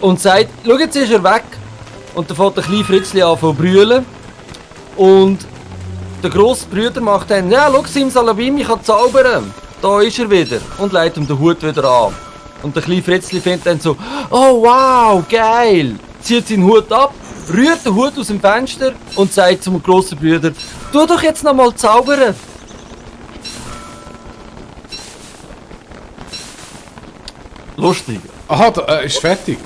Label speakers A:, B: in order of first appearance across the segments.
A: und sagt, schau, jetzt ist er weg. Und dann fängt der kleine Fritzli an zu brüllen. Und der grosse Bruder macht dann, ja, schau, Simsalabim, ich kann zaubern. Da ist er wieder. Und legt ihm den Hut wieder an. Und der kleine Fritzli findet dann so, oh wow, geil. Zieht seinen Hut ab, rührt den Hut aus dem Fenster und sagt zum grossen Bruder, tu doch jetzt noch mal zaubern. Lustig.
B: Aha, ist fertig.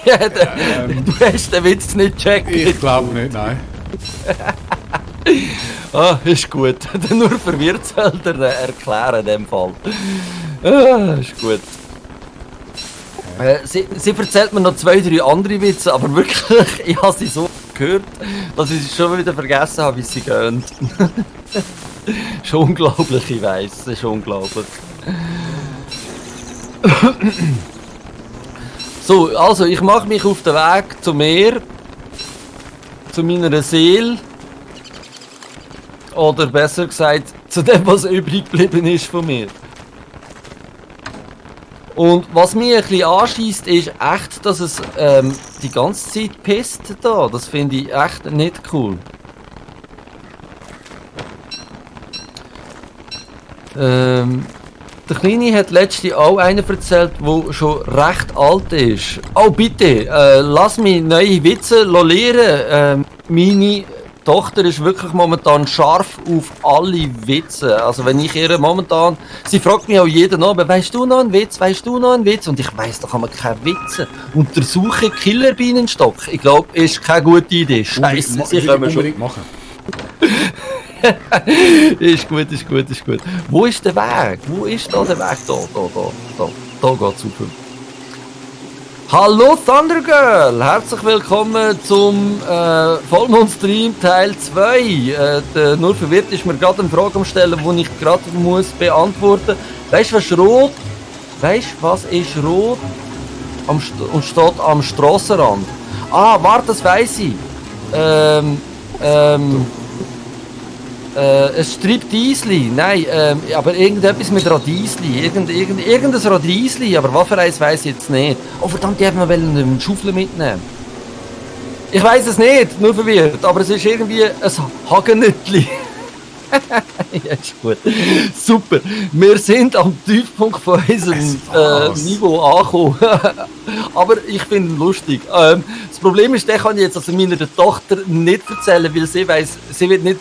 A: Ja, du hast den Witz nicht gecheckt.
B: Ich glaube nicht, nein.
A: Ah, ist gut. Nur verwirrt soll er erklären in dem Fall. Ah, ist gut. Sie erzählt mir noch 2, 3 andere Witze, aber wirklich, ich habe sie so gehört, dass ich schon wieder vergessen habe, wie sie gehen. Schon unglaublich, ich weiss, es ist unglaublich. So, also ich mache mich auf den Weg zum Meer, zu meiner Seele. Oder besser gesagt, zu dem, was übrig geblieben ist von mir. Und was mich ein bisschen anscheisst, ist echt, dass es die ganze Zeit pisst da. Das finde ich echt nicht cool. Der Kleine hat letztens auch einen erzählt, der schon recht alt ist. Oh bitte, lass mich neue Witze lernen. Meine Tochter ist wirklich momentan scharf auf alle Witze. Also wenn ich ihr momentan... Sie fragt mich auch jeden Abend, weißt du noch einen Witz, weißt du noch einen Witz? Und ich weiss, da kann man keine Witze. Untersuche Killerbienenstock. Ich glaube, ist keine gute Idee. Scheiße, sie können schon.
B: Machen.
A: Ist gut, ist gut, ist gut. Wo ist der Weg? Wo ist da der Weg? Da geht's super. Hallo Thunder Girl! Herzlich willkommen zum Vollmond-Stream Teil 2. Nur verwirrt ist mir gerade eine Frage am Stellen, die ich gerade muss beantworten. Weißt du, was ist rot? Weißt du, was ist rot und steht am Strassenrand? Ah, warte, das weiss ich. Ein Stripteasli, nein, aber irgendetwas mit Radiesli, irgendein Radiesli, aber was für eins weiss ich jetzt nicht. Oh verdammt, die haben wir eine Schaufel mitnehmen. Ich weiss es nicht, nur verwirrt, aber es ist irgendwie ein Hagenütli. Ja, ist gut. Super, wir sind am Tiefpunkt von unserem Niveau angekommen. Aber ich finde es lustig. Das Problem ist, den kann ich jetzt also meiner Tochter nicht erzählen, weil sie weiss, sie wird nicht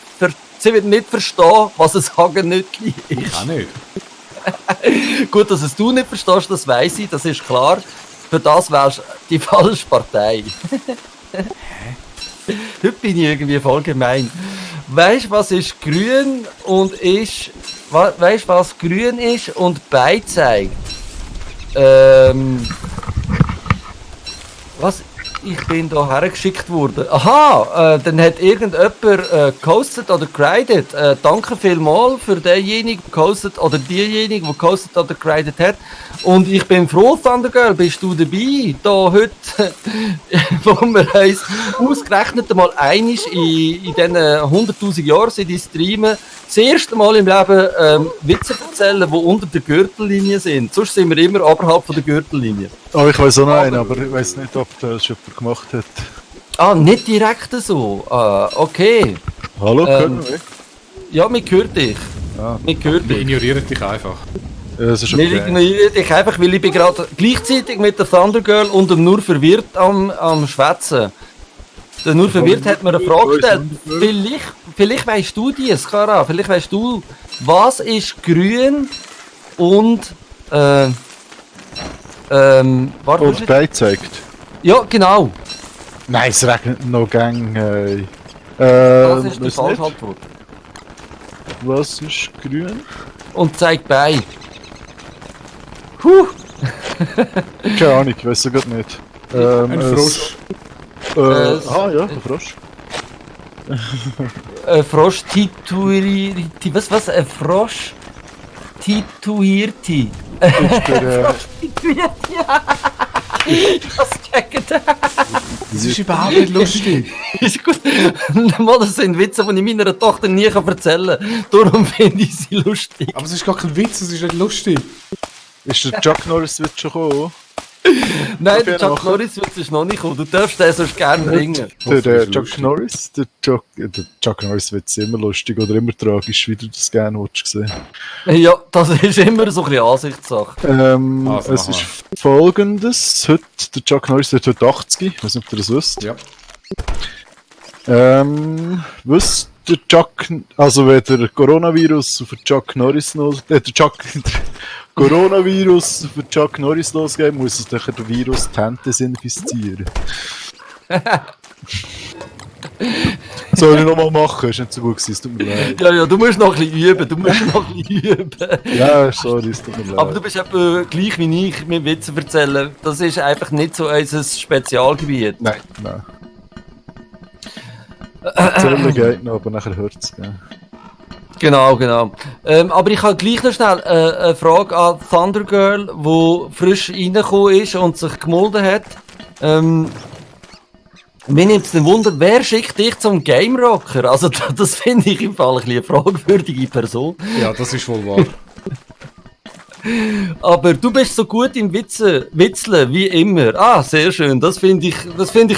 A: verstehen, was ein Hagenütli ist.
B: Ich auch nicht.
A: Gut, dass es du nicht verstehst, das weiss ich, das ist klar. Für das wärst du die falsche Partei. Heute bin ich irgendwie voll gemein. Weißt du, was ist grün und ist. Weißt du, was grün ist und beizeigt? Was? Ich bin da hergeschickt worden. Aha, dann hat irgendjemand gehostet oder geradet. Danke vielmals für denjenigen, der gehostet oder diejenige, die gehostet oder geradet hat. Und ich bin froh, Thunder Girl, bist du dabei? Da heute, wo wir uns ausgerechnet mal einig in diesen 100'000 Jahren seit ich streamen, das erste Mal im Leben Witze erzählen, die unter der Gürtellinie sind. Sonst sind wir immer oberhalb von der Gürtellinie.
C: Oh, ich weiß auch noch einen, aber ich weiß nicht, ob das jemand gemacht hat.
A: Ah, nicht direkt so. Ah, okay.
C: Hallo, können wir?
A: Ja, mich hört dich.
C: Ah.
A: Mich hört
B: Wir
A: dich.
B: ignorieren dich einfach.
C: Ja, das ist
A: Wir
C: okay.
A: ignorieren dich einfach, weil ich bin gerade gleichzeitig mit der Thunder Girl und dem Nur verwirrt am Schwätzen. Der Nur verwirrt hat mir eine Frage gestellt. Vielleicht weißt du die, Skara. Vielleicht weißt du, was ist grün und warte,
C: Und beizeigt.
A: ja, genau.
C: Nein, es regnet noch gang.
A: Das ist die
C: was
A: falsche
C: nicht?
A: Antwort.
C: Was ist grün?
A: Und zeigt bei. Puh.
C: Keine Ahnung, ich weiß es gerade nicht.
B: Ein Frosch.
C: Ja, ein Frosch.
A: Frosch tituirti. Was? Ein Frosch tituirti.
C: Ist der,
A: Das checkt.
B: Das ist überhaupt nicht lustig.
A: Ist gut. Mal, das sind Witze, die ich meiner Tochter nie erzählen kann. Darum finde ich sie lustig.
B: Aber es ist gar kein Witz, es ist nicht lustig.
C: ist der Chuck Norris wird schon gekommen?
A: Nein, der Chuck Norris wird es noch nicht kommen. Du darfst den sonst gerne bringen.
C: Der Chuck Norris, der Chuck Norris wird es immer lustig oder immer tragisch, wie du das gerne willst sehen.
A: Ja, das ist immer so ein bisschen Ansichtssache.
C: Es ist folgendes. Heute, der Chuck Norris wird heute 80. Ich weiß nicht, ob ihr das wisst.
B: Ja.
C: Wisst der Chuck, also wenn der Coronavirus auf Chuck Norris Coronavirus für Chuck Norris losgeht, muss es durch den Virus die Hände desinfizieren. Soll ich nochmal machen? Ist nicht so gut gewesen, es tut mir leid.
A: Ja, du musst noch ein bisschen üben.
C: Ja, sorry, es tut mir leid.
A: Aber du bist eben gleich wie ich mit Witzen erzählen. Das ist einfach nicht so unser Spezialgebiet.
C: Nein. Erzählen geht noch, aber nachher hört es. Ja.
A: Genau. Aber ich habe gleich noch schnell eine Frage an Thunder Girl, die frisch reingekommen ist und sich gemolden hat. Mir nimmt es den Wunder, wer schickt dich zum Game Rocker? Also das finde ich im Fall eine fragwürdige Person.
B: Ja, das ist wohl wahr.
A: Aber du bist so gut im Witzeln wie immer. Ah, sehr schön. Das finde ich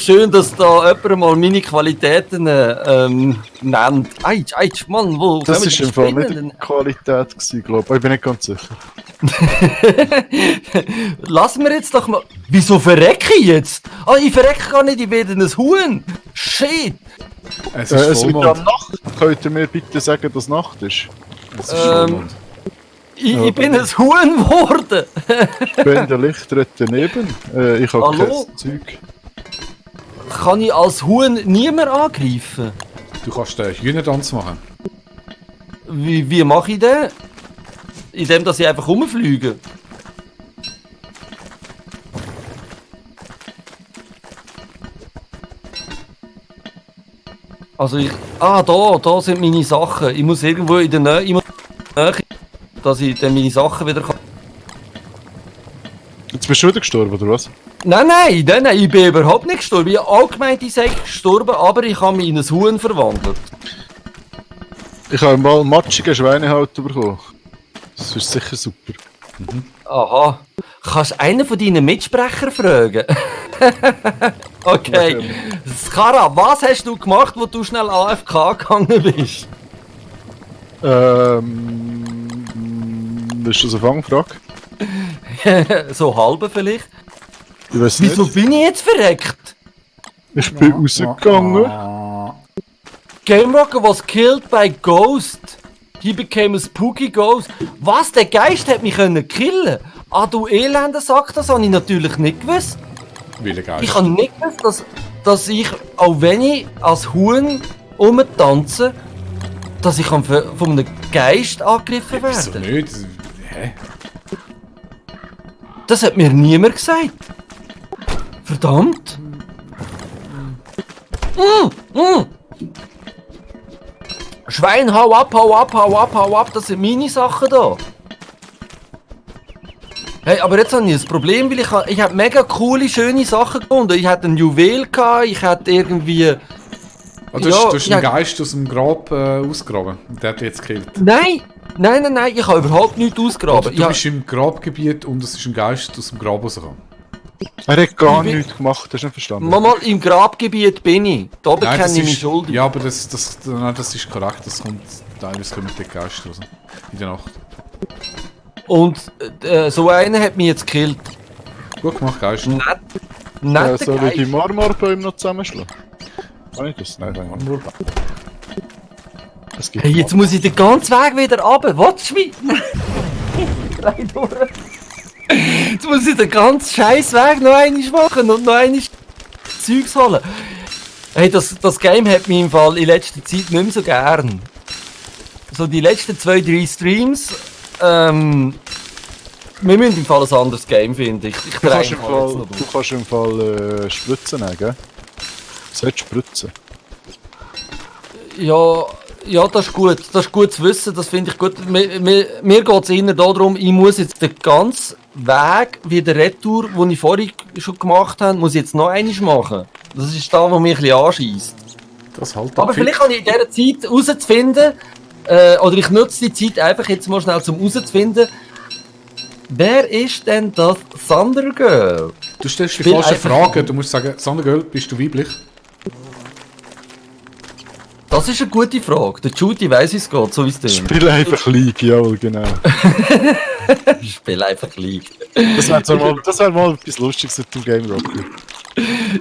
A: schön, dass da jemand mal meine Qualitäten nennt. Eitsch, Mann, wo
C: Das
A: kommen
C: ist
A: die
C: im Fall nicht
A: Spinnen?
C: die Qualität gewesen, glaube ich. Ich bin nicht ganz sicher.
A: Lassen wir jetzt doch mal... Wieso verrecke ich jetzt? Ah, ich verrecke gar nicht, ich werde ein Huhn. Shit.
B: Es ist
C: Es wird
B: Vollmond.
C: am Nacht. Könnt ihr mir bitte sagen, dass Nacht ist?
B: Es ist Vollmond.
A: Ich bin ein Huhn geworden.
C: Ich bin der Lichtretter daneben. Ich habe
A: Hallo?
C: kein Zeug.
A: Kann ich als Huhn niemand angreifen?
B: Du kannst den Hühnertanz machen.
A: Wie mache ich den? Indem, dass ich einfach rumfliege. Also da sind meine Sachen. Ich muss irgendwo in der Nähe, dass ich dann meine Sachen wieder kann.
C: Jetzt bist du wieder gestorben, oder was?
A: Nein, ich bin überhaupt nicht gestorben. Ich habe allgemein die Säge gestorben, aber ich habe mich in ein Huhn verwandelt.
C: Ich habe mal einen matschigen Schweinehalter bekommen. Das ist sicher super.
A: Aha. Kannst du einen von deinen Mitsprechern fragen? Okay. Skara, was hast du gemacht, wo du schnell AFK gegangen bist?
C: Ist das eine Fangfrage?
A: So halbe vielleicht.
C: Ich weiß
A: Wieso
C: nicht.
A: bin ich jetzt verreckt?
C: Ich bin rausgegangen.
A: Game Rocker was killed by Ghost. He became a spooky ghost. Was? Der Geist hat mich können killen? Ah, du elender Sack, das habe ich natürlich nicht gewusst.
B: Wille Geist.
A: Ich habe nicht gewusst, dass ich, auch wenn ich als Huhn rumtanze, dass ich von einem Geist angegriffen
B: Wieso
A: werde.
B: nicht? Hä?
A: Das hat mir niemand gesagt. Verdammt. Schwein, hau ab, das sind meine Sachen da. Hey, aber jetzt habe ich ein Problem, weil ich habe mega coole, schöne Sachen gefunden. Ich hatte ein Juwel gehabt, ich hatte irgendwie...
B: Ah, du hast einen Geist aus dem Grab ausgraben. Und der hat dich jetzt gekillt.
A: Nein, ich habe überhaupt nichts ausgraben.
B: Du bist im Grabgebiet und es ist ein Geist aus dem Grab rausgekommen.
C: Er hat gar
A: Ich bin-
C: nichts gemacht, hast du nicht verstanden?
A: Mal im Grabgebiet bin ich. Da bekenne
B: das
A: ich mich
B: ist,
A: schuldig.
B: ja, aber das ist korrekt. Das kommt teilweise kommen die Geister raus. In der Nacht.
A: Und so einer hat mich jetzt gekillt.
B: Gut gemacht, Geist.
A: Netter
C: Soll ich die
A: Geist.
C: Marmorbäume noch zusammenschlagen? Kann ich das? Nein, Marmorbäume. Es gibt
A: Hey, jetzt muss ich den ganzen Weg wieder runter. Watch me! Drei durch. Jetzt muss ich den ganzen scheiß Weg noch einmal machen und noch einmal Zeugs holen. Hey, das Game hat mich im Fall in letzter Zeit nicht mehr so gern. So die letzten 2-3 Streams, wir müssen im Fall ein anderes Game finden. Ich
C: Du kannst
A: drehe
C: im
A: mich jetzt
C: Fall,
A: noch
C: du kannst im Fall Spritzen nehmen, gell? Sollst spritzen.
A: Ja, das ist gut zu wissen, das finde ich gut. Mir geht es eher darum, ich muss jetzt den ganzen Weg wie der Retour, den ich vorhin schon gemacht habe, muss ich jetzt noch einmal machen. Das ist da, wo mich ein bisschen anscheisst.
B: Das halt
A: Aber vielleicht kann ich in dieser Zeit herauszufinden, oder ich nutze die Zeit einfach jetzt mal schnell zum herauszufinden, Wer ist denn das Thunder Girl?
B: Du stellst die
A: Spiel
B: falschen
A: einfach-
B: Fragen. Du musst sagen, Sandagirl, bist du weiblich?
A: Das ist eine gute Frage. Der Judy weiss, wie es geht, so wie es tönt.
C: Spiel einfach League, jawohl, genau.
A: Spiel einfach League.
C: Das wäre mal etwas Lustiges mit dem Game Rocker.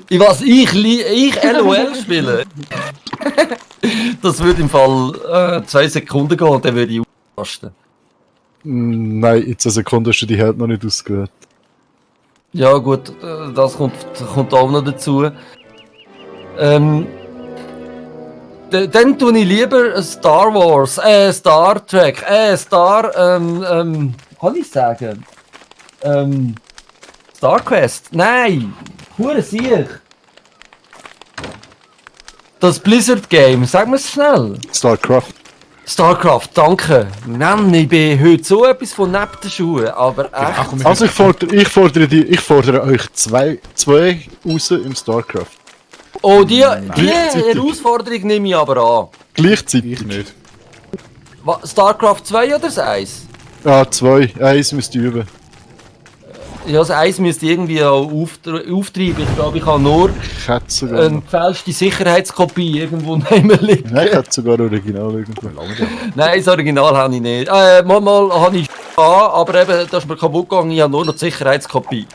A: Ich weiß, ich LOL spiele. Das würde im Fall 2 Sekunden gehen und dann würde ich ausrasten.
C: Nein, in 10 Sekunden hast du die Held noch nicht ausgewählt.
A: Ja gut, das kommt auch noch dazu. Dann tue ich lieber Star Wars, Star Trek, kann ich sagen? Star Quest, nein, hure Sieg. Das Blizzard Game, sag mir es schnell.
C: StarCraft.
A: Starcraft, danke. Mann, ich bin heute so etwas von neben den Schuhen, aber echt.
B: Komm,
C: Also ich fordere euch zwei raus im StarCraft.
A: Oh, die
C: Gleichzeitig.
A: Herausforderung nehme ich aber an.
C: Gleichzeitig.
B: ich nicht.
A: Starcraft 2 oder das 1?
C: Ah, 2. 1 müsst ihr üben.
A: Ja, das 1 müsste irgendwie auch auftreiben. Ich glaube, ich habe nur
C: Ich hätte sogar
A: eine
C: noch.
A: gefälschte Sicherheitskopie irgendwo neben mir liegen.
C: Nein, ich hätte sogar Original irgendwo.
A: Nein, das Original habe ich nicht. Mal habe ich aber eben, das ist mir kaputt gegangen. Ich habe nur noch die Sicherheitskopie.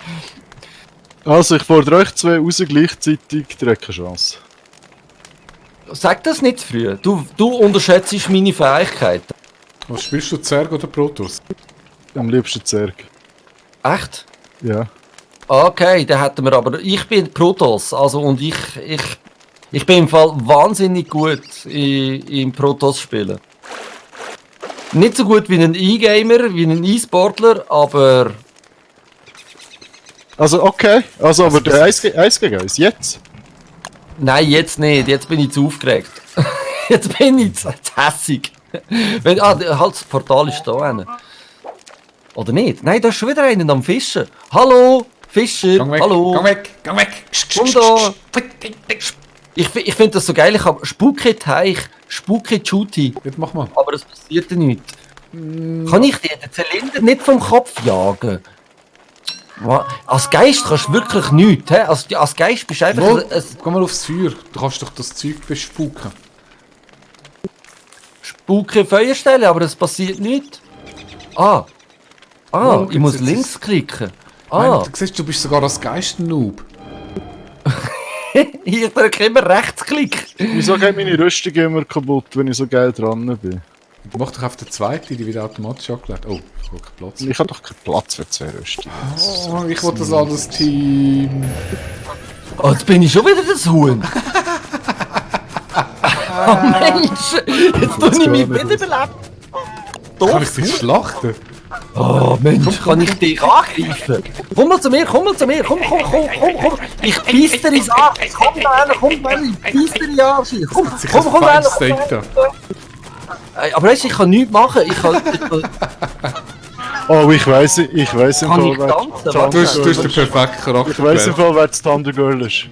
C: Also ich fordere euch 2 raus gleichzeitig, ihr habt keine Chance.
A: Sag das nicht zu früh. Du unterschätzt meine Fähigkeiten.
B: Was spielst du, Zerg oder Protoss?
C: Am liebsten Zerg.
A: Echt?
C: Ja.
A: Okay, dann hätten wir aber... Ich bin Protoss, also und ich bin im Fall wahnsinnig gut im Protoss spielen. Nicht so gut wie ein E-Gamer, wie ein E-Sportler, aber...
C: Also okay, also aber der 1 gegen 1, jetzt?
A: Nein, jetzt nicht, jetzt bin ich zu aufgeregt. Jetzt bin ich zu hässig. Halt, das Portal ist da hinten. Oder nicht? Nein, da ist schon wieder einer am Fischen. Hallo, Fischer,
B: Gang weg,
A: hallo.
B: gang weg, gang weg!
A: Komm da. Ich finde das so geil, ich habe Spuke Teich, Spuke Shooty,
B: Jetzt mach mal.
A: aber es passiert nichts. Kann ich dir den Zylinder nicht vom Kopf jagen? Als Geist kannst du wirklich nichts. He? Als Geist bist du einfach
B: Wo?
A: ein
B: Geh mal aufs Feuer. Du kannst doch das Zeug bespuken.
A: Spuke Feuerstelle, aber es passiert nichts.
B: Oh,
A: Ich muss
B: jetzt ist
A: links klicken.
B: Nein, du siehst, du bist sogar als Geist-Noob.
A: Ich drücke immer Rechtsklick.
C: Wieso geht meine Rüstung immer kaputt, wenn ich so geil dran bin?
B: Mach doch auf den zweiten, die wird automatisch angelegt. Oh, ich habe keinen Platz.
C: Ich habe doch keinen Platz für 2 Rüstungen.
B: Oh, ich will das alles Team.
A: Oh, jetzt bin ich schon wieder das Huhn. Oh Mensch, jetzt tue ich mich wieder belebt.
B: Kann ich dich schlachten?
A: Oh Mensch, kann ich dich angreifen? Komm mal zu mir, komm. Ich beiß dir ins Arsch. Komm da hin, ich beiß dir in den Arsch. Komm
B: Fein
A: her.
B: Steak da.
A: Aber weißt du, ich kann nichts machen.
C: Oh, ich weiss im
A: Kann ich
C: Fall,
A: tanzen?
B: Du hast den perfekten Charakter.
C: ich weiss im Fall, wer das Thunder Girl ist.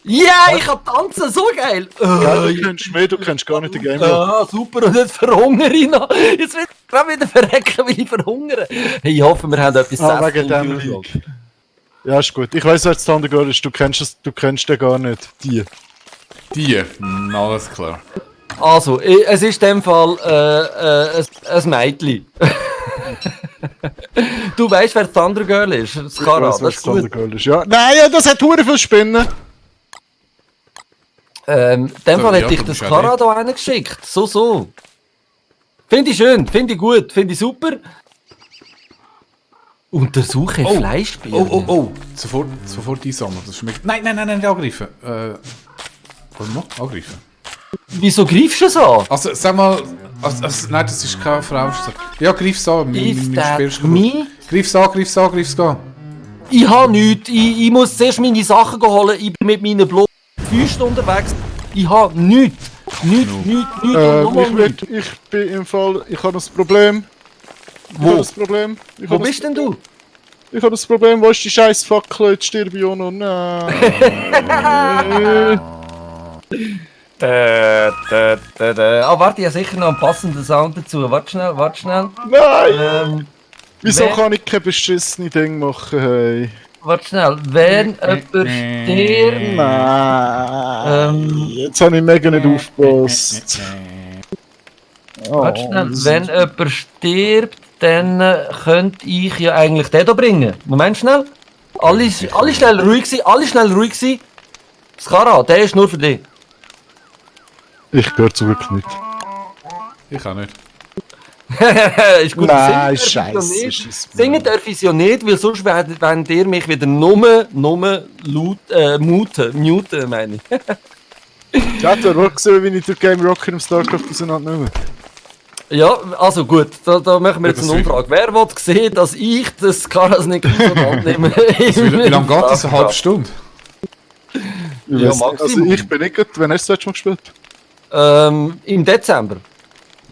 A: Ja, ich kann tanzen, so geil.
C: Ja, du kennst mehr, du kennst gar nicht den Game Rock.
A: Ja, super, und jetzt verhungere ich noch. Jetzt will ich gerade wieder verrecken, weil ich verhungere. Hey, ich hoffe, wir haben etwas
C: Wegen dem League. Ja, ist gut. Ich weiss, wer das Thunder Girl ist. Du kennst den gar nicht. Die.
B: Die. Alles klar.
A: Also, es ist in dem Fall ein Mädchen. Du weißt, wer Thunder Girl ist? Das Kara,
C: Ich weiss, wer
A: das ist
C: Thunder
A: gut.
C: Girl ist. Ja. Nein, ja, das hat hure viel Spinnen.
A: In dem
B: So,
A: Fall
B: ja,
A: hätte ich
B: du
A: das
B: bist ja
A: Kara da reingeschickt. So. Finde ich schön, finde ich gut, finde ich super. Untersuche Fleischbirnen.
B: Oh. Sofort einsammeln. Das schmeckt. Nein, angreifen. Warte mal, angreifen.
A: Wieso greifst du es an?
B: Also, sag mal. Nein, das ist keine Frau. Ja, greif's an.
A: Is that me?
B: Greif's an.
A: Ich habe nichts. Ich muss zuerst meine Sachen holen. Ich bin mit meinen bloßen Füßen unterwegs. Ich habe nichts. Nichts. Und nochmal nichts.
C: Ich bin im Fall. Ich habe das Problem.
A: Wo bist denn du?
C: Ich habe das Problem, wo ist die scheiß Fackel? Jetzt sterbe ich auch noch. Nein.
A: Warte, ich habe sicher noch einen passenden Sound dazu. Warte schnell.
C: Nein! Wieso
A: Wer-
C: kann ich kein beschissenes Ding machen, hey?
A: Warte schnell, wenn jemand stirbt...
C: Nein. Jetzt habe ich mega nicht aufgepasst.
A: Warte schnell, wenn jemand stirbt, dann könnte ich ja eigentlich den hier bringen. Moment schnell. Alle schnell ruhig sein, Skara, der ist nur für dich.
C: Ich gehöre zum Glück nicht.
B: Ich auch nicht.
A: Ist gut.
C: Nein,
A: singen darf ich ja
C: scheiße.
A: nicht. Singen darf ich ja nicht, weil sonst werden ihr mich wieder nur muten, meine ich.
C: Ja, du hast auch gesehen, wie ich durch Game Rocker im StarCraft auseinandernehme.
A: Ja, also gut, da machen wir jetzt
B: Ja,
A: eine
B: das
A: Umfrage. Wer will sehen, dass ich das Karas nicht auseinandernehme?
B: Wie lange geht das? Eine halbe Stunde?
C: Ich
A: Ja,
C: weiss nicht. Also
A: Maximum.
C: ich bin nicht gut. Wann hast du das letzte Mal gespielt?
A: Im Dezember.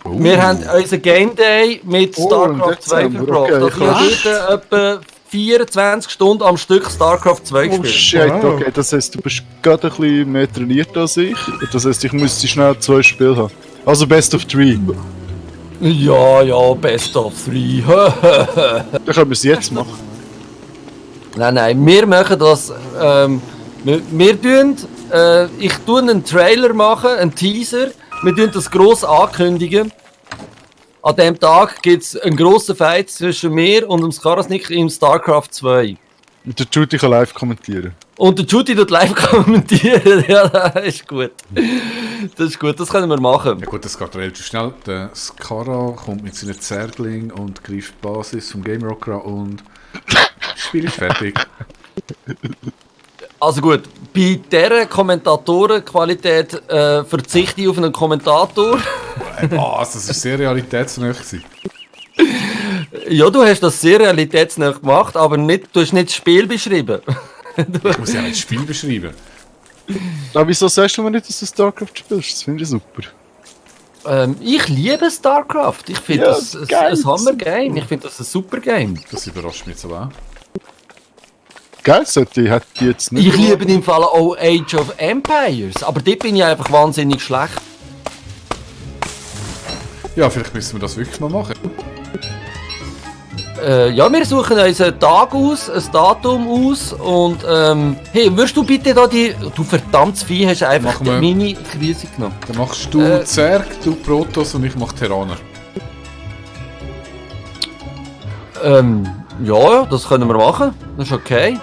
A: Wir haben unseren Game Day mit
C: Oh,
A: StarCraft
C: im
A: 2
C: Dezember,
A: verbracht.
C: okay,
A: Also wir haben dort etwa 24 Stunden am Stück StarCraft 2
C: Oh
A: gespielt.
C: shit,
B: Wow.
C: okay. Das heisst, du bist gerade ein bisschen mehr trainiert als ich. Das heisst, ich müsste schnell 2 Spiele haben. Also Best of 3.
A: Ja, Best of 3.
C: Dann können wir es jetzt machen.
A: Nein, wir machen das. Wir tun. Ich tue einen Trailer machen, einen Teaser. Wir tun das gross ankündigen. An diesem Tag gibt es einen grossen Fight zwischen mir und dem Skarasnik im StarCraft 2.
C: Und der Judy kann live kommentieren.
A: Und der Judy tut live kommentieren. Ja, das ist gut. Das ist gut, das können wir machen.
B: Ja gut, das geht relativ schnell. Der Skara kommt mit seinen Zergling und greift die Basis vom Game Rocker an und das Spiel ist fertig.
A: Also gut, bei dieser Kommentatorenqualität verzichte ich auf einen Kommentator.
B: Was? Das ist sehr realitätsnah gewesen.
A: Ja, du hast das sehr realitätsnah gemacht, aber nicht, du hast nicht das Spiel beschrieben.
B: Ich muss ja nicht das Spiel beschreiben.
C: Aber wieso sagst du mir nicht, dass du StarCraft spielst? Das finde ich super.
A: Ich liebe StarCraft. Ich finde
C: Ja,
A: das
C: geil.
A: ein Hammer-Game. Ich finde das ein super Game.
B: Das überrascht mich jetzt aber auch.
C: Geil, sollte hätte ich jetzt nicht.
A: Ich liebe im Fall auch Age of Empires, aber dort bin ich einfach wahnsinnig schlecht.
B: Ja, vielleicht müssen wir das wirklich mal machen.
A: Ja, wir suchen uns einen Tag aus, ein Datum aus und hey, würdest du bitte da du verdammtes Vieh, hast einfach
B: Machen wir.
A: meine Krise genommen.
B: Dann machst du Zerg, du Protoss und ich mach Terraner.
A: Ja, das können wir machen, das ist okay.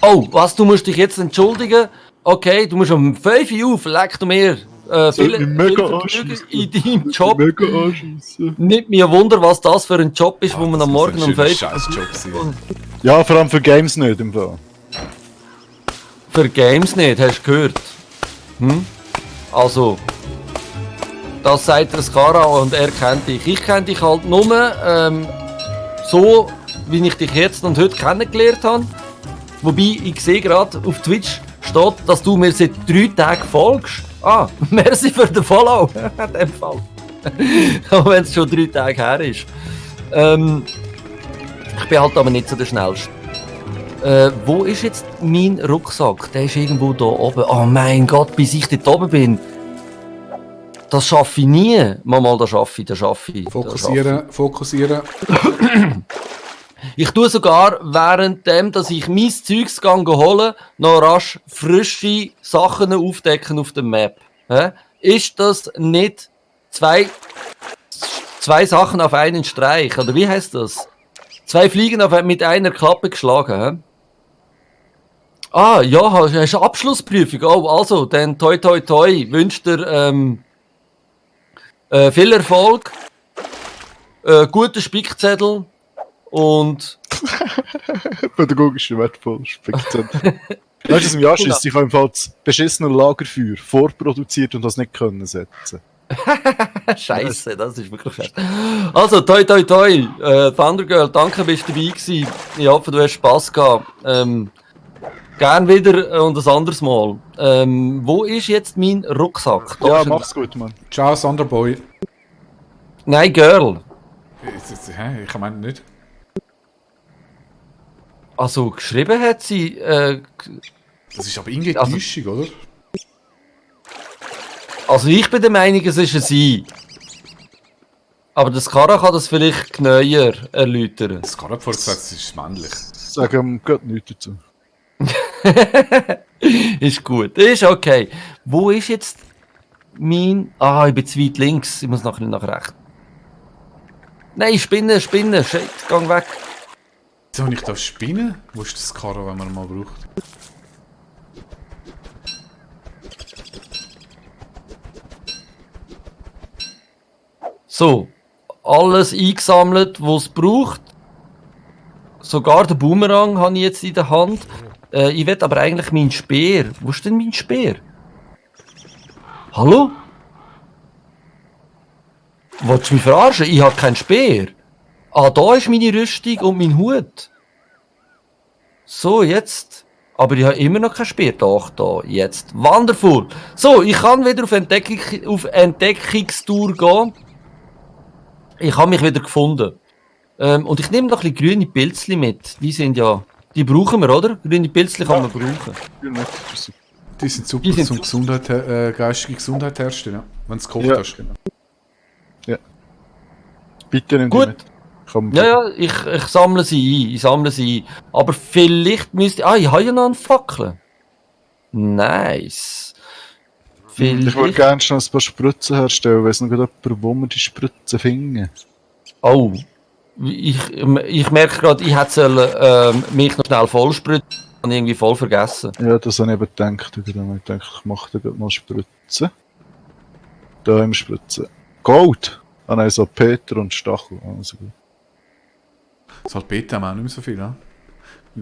A: Oh, was, du musst dich jetzt entschuldigen? Okay, du musst um 5 Uhr auf, leck du mir. Viel
C: mich mega
A: Vergnügen
C: anschiessen.
A: in deinem Job.
C: Mega anschiessen.
A: Nicht mir Wunder, was das für ein Job ist, wo man am Morgen um 5
B: Scheißjob sein.
C: Ja, vor allem für Games nicht im Fall.
A: Für Games nicht, hast du gehört? Also, das sagt der Skara und er kennt dich. Ich kenne dich halt nur so, wie ich dich jetzt und heute kennengelernt habe. Wobei, ich sehe gerade auf Twitch steht, dass du mir seit 3 Tagen folgst. Ah, merci für den Follow. In dem Fall. Auch wenn es schon 3 Tage her ist. Ich bin halt aber nicht so der Schnellste. Wo ist jetzt mein Rucksack? Der ist irgendwo da oben. Oh mein Gott, bis ich dort oben bin. Das schaffe ich nie. Mal, das schaffe ich.
B: Fokussieren.
A: Ich tue sogar, währenddem, dass ich mein Zeugs hole, noch rasch frische Sachen aufdecken auf der Map. Hä? Ist das nicht zwei Sachen auf einen Streich? Oder wie heißt das? 2 Fliegen mit einer Klappe geschlagen. Hä? Ah, ja, hast du Abschlussprüfung? Oh, also, dann toi toi toi. Wünsche dir viel Erfolg, guten Spickzettel und
C: Pädagogisch wertvoll. Speziell. Weißt du, was mich anschießt? Ich habe im Fall das beschissene Lagerfeuer vorproduziert und das nicht können setzen.
A: Scheiße, das ist wirklich scheiße. Also, toi toi toi. Thundergirl, danke, bist du dabei gewesen. Ich hoffe, du hast Spass gehabt. Gern wieder und ein anderes Mal. Wo ist jetzt mein Rucksack? Da
C: Ja,
A: ist er.
C: mach's gut, Mann.
B: Ciao, Thunderboy.
A: Nein, Girl.
B: Hä? Ich meine nicht.
A: Also, geschrieben hat sie...
B: Das ist aber irgendwie
A: Also-
B: Täuschung, oder?
A: Also, ich bin der Meinung, es ist ein Sie. Aber das Kara kann das vielleicht genauer erläutern.
B: Das kann vorher gesagt, es ist männlich.
C: Sagen wir nichts dazu.
A: Ist gut, ist okay. Wo ist jetzt mein... Ah, ich bin zu weit links. Ich muss noch ein bisschen nach rechts. Nein, Spinne. Shit, geh weg.
B: Jetzt habe ich da Spinnen. Wo ist das Karo, wenn man mal braucht?
A: So, alles eingesammelt, was es braucht. Sogar den Boomerang habe ich jetzt in der Hand. Ich will aber eigentlich meinen Speer. Wo ist denn mein Speer? Hallo? Wolltest du mich verarschen? Ich habe keinen Speer. Ah, da ist meine Rüstung und mein Hut. So, jetzt. Aber ich habe immer noch keinen Speer. Doch, da, jetzt. Wonderful. So, ich kann wieder auf Entdeckungstour gehen. Ich habe mich wieder gefunden. Und ich nehme noch ein bisschen grüne Pilzli mit. Die sind ja... Die brauchen wir, oder? Grüne Pilzli kann man brauchen.
B: Die sind super
A: Die sind
B: zum Gesundheit, geistige Gesundheit herstellen, ja. Wenn du es gekocht
C: Ja.
B: hast.
C: Bitte nimm die
A: Gut.
C: mit. Komm,
A: Ja, ich sammle sie ein. Aber vielleicht müsste... Ah, ich habe ja noch einen Fackel. Nice.
C: Ich würde
A: Vielleicht...
C: gerne schon ein paar Spritzen herstellen, weiss noch jemand, wo wir die Spritzen finden.
A: Oh. Ich merke gerade, ich hätte mich noch schnell vollspritzen und irgendwie voll vergessen.
C: Ja, das habe ich eben gedacht. Ich habe gedacht, ich mache da gerade noch Spritzen. Da haben wir Spritzen. Gold! Ah nein, so Peter und Stachel. Also gut.
B: Salpeter haben wir auch nicht mehr so viel, ja?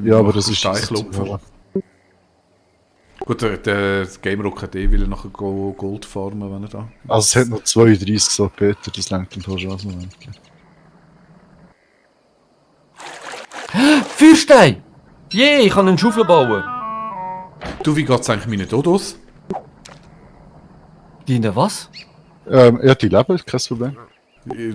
C: Ja, aber das ist
B: Steinklopfer. Gut, der Game Rock hat will er nachher Gold farmen, wenn er da...
C: Also es hat noch 32 so Peter, das lenkt im Fall schon aus.
A: Feuerstein! Ich kann einen Schaufel bauen.
B: Du, wie geht's eigentlich meinen Dodos?
A: Deine was?
C: Ja, die leben, kein Problem.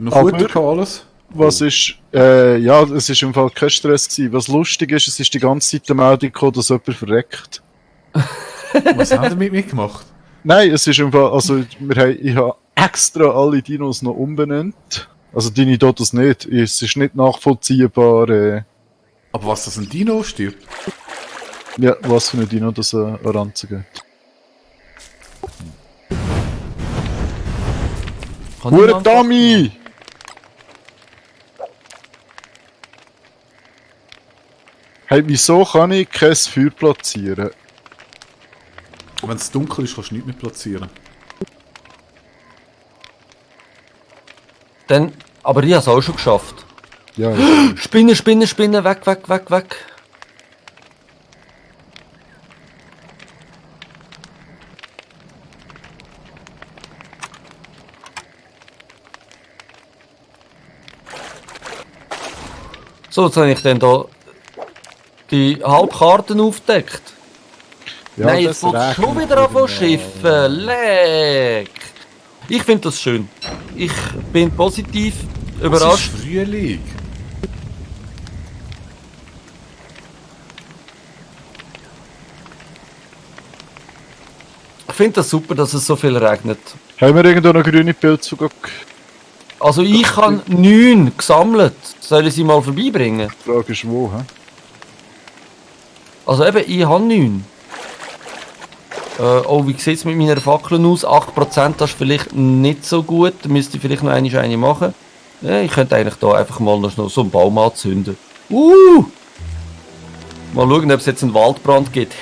B: Noch
C: Aber-
B: Futter gehabt, alles?
C: Was ist, ja, es ist im Fall kein Stress gewesen. Was lustig ist, es ist die ganze Zeit eine Meldung gekommen, dass jemand verreckt.
B: Was haben wir mitgemacht?
C: Nein, es ist im Fall, also ich habe extra alle Dinos noch umbenannt. Also deine Dodos nicht. Es ist nicht nachvollziehbar,
B: Aber was, das ein Dino stirbt?
C: ja, was für ein Dino das an Ranzen geht.
A: Kann ich
C: Hure
A: noch einen
C: Dummy! Hey, wieso kann ich kein Feuer platzieren?
B: Wenn es dunkel ist, kannst du nichts mehr platzieren.
A: Dann, aber ich habe es auch schon geschafft.
C: Ja,
A: Spinne, weg. So, jetzt habe ich dann da die Halbkarten aufgedeckt.
C: ja
A: Nein, jetzt
C: das
A: wird schon
C: regnet
A: wieder anfangen
C: wieder.
A: schiffen. Leck. Ich finde das schön. Ich bin positiv
B: Es
A: überrascht.
B: ist Frühling.
A: Ich finde das super, dass es so viel regnet.
C: Haben wir irgendwo noch grüne Pilze?
A: Also ich habe 9 gesammelt. Soll ich sie mal vorbeibringen?
C: Die Frage ist wo, hä?
A: Also eben, ich habe 9. Oh, wie sieht es mit meiner Fackel aus? 8%, das ist vielleicht nicht so gut. Da müsste ich vielleicht noch eine machen. Ja, ich könnte eigentlich da einfach mal noch so einen Baum anzünden. Mal schauen, ob es jetzt einen Waldbrand gibt.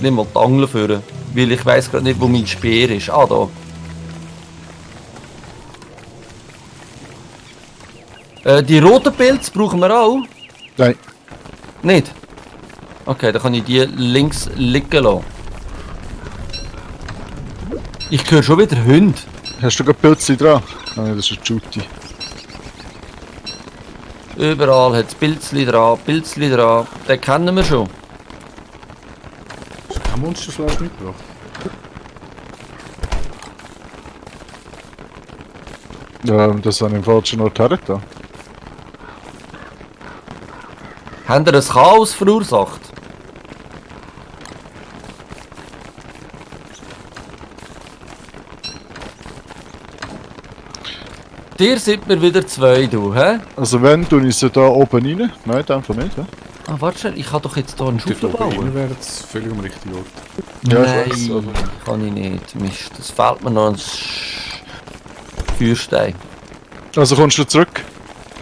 A: Nimm mal die Angel führen. Weil ich weiss gerade nicht, wo mein Speer ist. Ah, da. Die roten Pilze brauchen wir auch.
C: Nein.
A: Nicht? Okay, dann kann ich die links liegen lassen. Ich höre schon wieder Hunde.
C: Hast du gerade Pilze dran? Nein, das ist ein Juti.
A: Überall hat es Pilzli dran. Den kennen wir schon.
B: Hast du kein Monsterfleisch mitgebracht?
C: Ja, das habe ich im falschen Ort hergetan.
A: Haben ihr ein Chaos verursacht? dir sind wir wieder 2, du, hä?
C: Also wenn, tue ich sie da oben rein. Nein, in dem Fall nicht, hä?
A: Ah, warte schnell, ich kann doch jetzt hier einen
B: Dort
A: Schaufel
B: oben
A: bauen.
B: wäre jetzt völlig am richtigen Ort.
C: Ja, ich
A: Nein,
C: weiss, aber-
A: kann ich nicht. Mist, das fehlt mir noch ein Feuerstein.
C: Also kommst du zurück?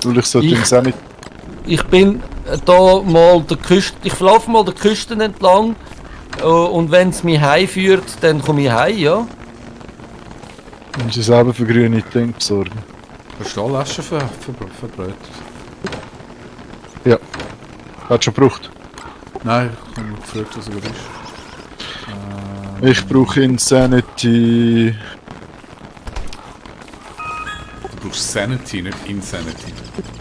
C: Weil ich sollte
A: Ich-
C: im Zenit...
A: Ich bin da mal der Küste, ich laufe mal der Küste entlang und wenn es mich heimführt, dann komme ich heim, ja?
C: Und sie selber für grüne Dinge besorgen.
B: Der Stahläschen verbrötet.
C: Ja. Hat schon gebraucht.
B: Nein, ich habe mich gefragt, was er gerade ist.
C: Ich brauche Insanity...
B: Du brauchst Sanity, nicht Insanity.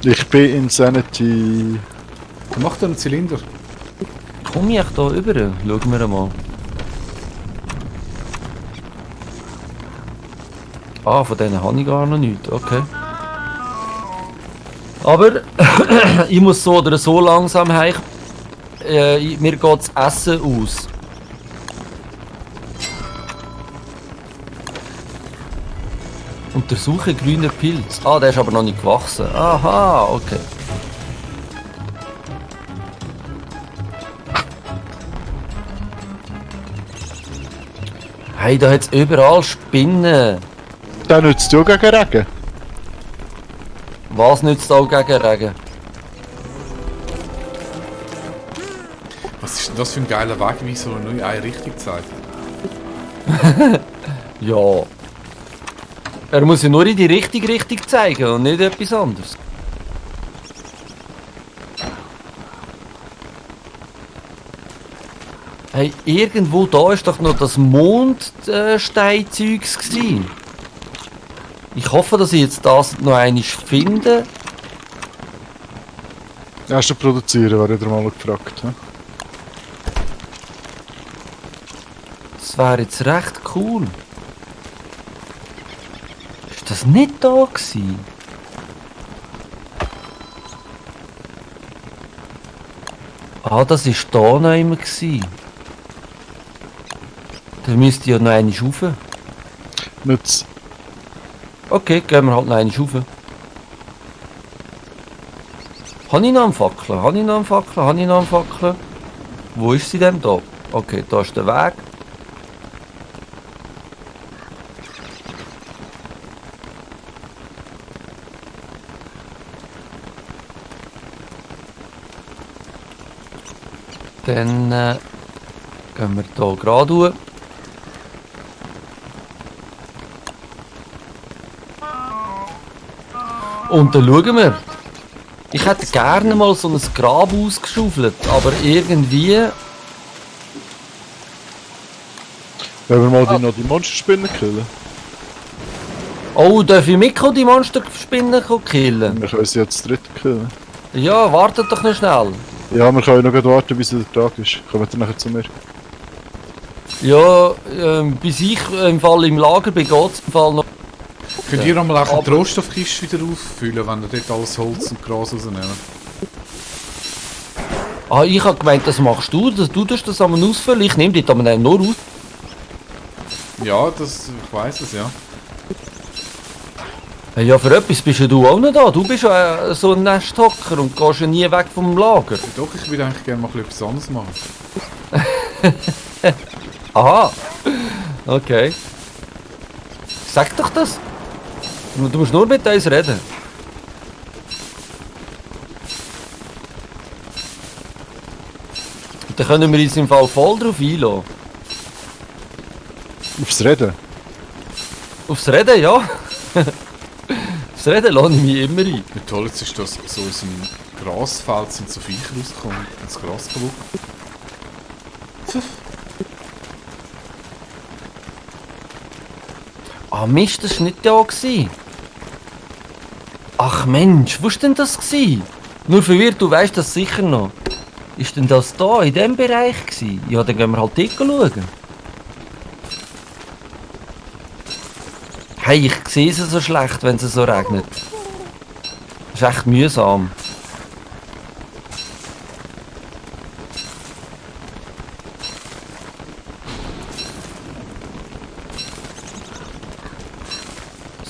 C: Ich bin Insanity...
B: Mach dir einen Zylinder.
A: Komme ich da rüber? Schauen wir mal. Ah, von denen habe ich gar noch nichts, okay. Aber ich muss so oder so langsam heim. Mir geht das Essen aus. Untersuche grüne Pilz. Ah, der ist aber noch nicht gewachsen. Aha, okay. Hey, da hat es überall Spinnen.
C: Der nützt ja gegen Regen.
A: Was nützt auch gegen Regen?
B: Was ist denn das für ein geiler Weg, wie so eine neue eine Richtung zeigt?
A: Ja. Er muss ja nur in die richtige Richtung zeigen und nicht etwas anderes. Hey, irgendwo da ist doch noch das Mondsteinzeugs gewesen. Ich hoffe, dass ich jetzt das noch einmal finde.
C: Erst zu produzieren, wäre ich mal gefragt. He?
A: Das wäre jetzt recht cool. Ist das nicht da gewesen? Ah, das ist da noch immer gewesen. Dann müsste ich ja noch eine rauf.
C: Nützt.
A: Okay, gehen wir halt noch eine rauf. Habe ich noch einen Fackel? Habe ich noch einen Fackel? Habe ich noch einen Fackel? Wo ist sie denn da? Okay, da ist der Weg. Dann gehen wir hier gerade hoch. Und dann schauen wir. Ich hätte gerne mal so ein Grab ausgeschaufelt, aber irgendwie...
C: Wenn wir mal noch die Monsterspinnen killen.
A: Oh, darf ich Mikro die Monsterspinnen killen?
C: Wir können sie jetzt dritt killen.
A: Ja, wartet doch noch schnell.
C: Ja, wir können noch warten, bis der Tag ist. Kommen wir nachher zu mir.
A: Ja, bis ich im Fall im Lager bin, geht's im Fall noch...
B: Könnt ihr nochmal auch
A: Aber-
B: die Rohstoffkiste wieder auffüllen, wenn ihr dort alles Holz und Gras rausnehmt?
A: Ah, ich habe gemeint, das machst du. Du tust das einmal ausfüllen. Ich nehme die aber dann nur aus.
B: Ja, das, ich weiss es, ja.
A: Ja, für etwas bist ja du auch nicht da. Du bist ja so ein Nesthocker und gehst ja nie weg vom Lager.
B: Ja, doch, ich würde eigentlich gerne mal etwas anderes machen.
A: Aha. Okay. Sag doch das. Du musst nur mit uns reden. Und dann können wir uns im Fall voll drauf einlassen.
C: Aufs Reden.
A: Aufs Reden, ja. Aufs Reden lasse ich mich immer ein.
B: Wie toll jetzt ist, dass so aus dem Grasfeld sind so Viecher rausgekommen und das Gras kaputt.
A: Ah Mist, das war nicht da. Gewesen. Ach Mensch, wo war denn das? Gewesen? Nur verwirrt, du weißt das sicher noch. Ist denn das da, in diesem Bereich gewesen? Ja, dann gehen wir halt dort schauen. Hey, ich sehe es so schlecht, wenn es so regnet. Das ist echt mühsam.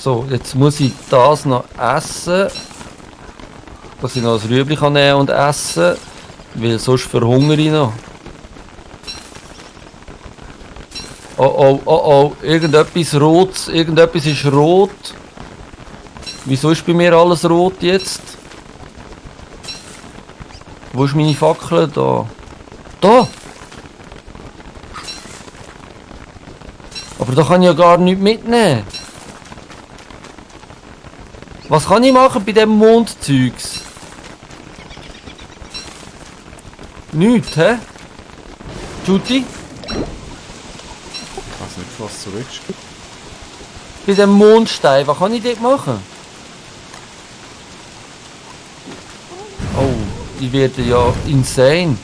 A: So, jetzt muss ich das noch essen. Dass ich noch ein Rüebli kann nehmen und essen. Weil sonst verhungere ich noch. Oh oh, oh oh, irgendetwas rot, irgendetwas ist rot. Wieso ist bei mir alles rot jetzt? Wo ist meine Fackel? Da. Da! Aber da kann ich ja gar nichts mitnehmen. Was kann ich machen bei dem Mondzeugs? Nichts, hä? Judy?
B: Ich weiß nicht, was du willst.
A: Bei dem Mondstein, was kann ich dort machen? Oh, ich werde ja insane.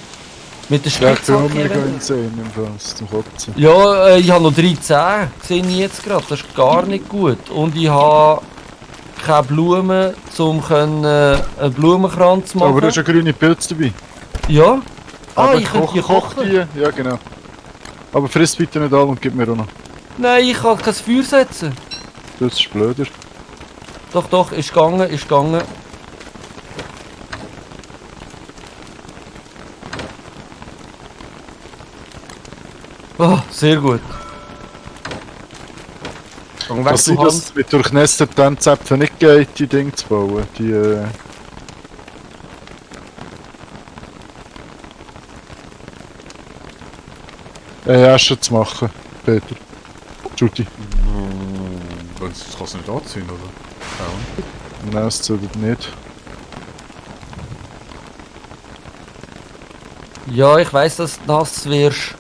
A: Mit der
C: Ja, ich bin auch
A: Spitzhacke.
C: mega
A: eventuell.
C: insane im Fall, zum Kotzen.
A: Ja, ich habe noch 13, sehe ich jetzt gerade. Das ist gar nicht gut. Und ich habe keine Blumen, um einen Blumenkranz zu machen.
C: Aber du hast ja grüne Pilze dabei.
A: Ja? Ah,
C: Aber
A: ich könnte die
C: koch
A: kochen.
C: die, ja genau. Aber friss bitte nicht alle und gib mir auch noch.
A: Nein, ich kann kein Feuer setzen.
C: Das ist blöder.
A: Doch, doch, ist gegangen, ist gegangen. Oh, sehr gut. Gang weg,
C: Was
A: du
C: sind
A: Hand.
C: das mit durchnässten Zäpfen nicht geht, die Dinge zu bauen? Die, Asche zu machen, Peter. Judy.
B: Das kannst du nicht anziehen, oder?
C: Nein, es zählt nicht.
A: Ja, ich weiss, dass du nass wirst.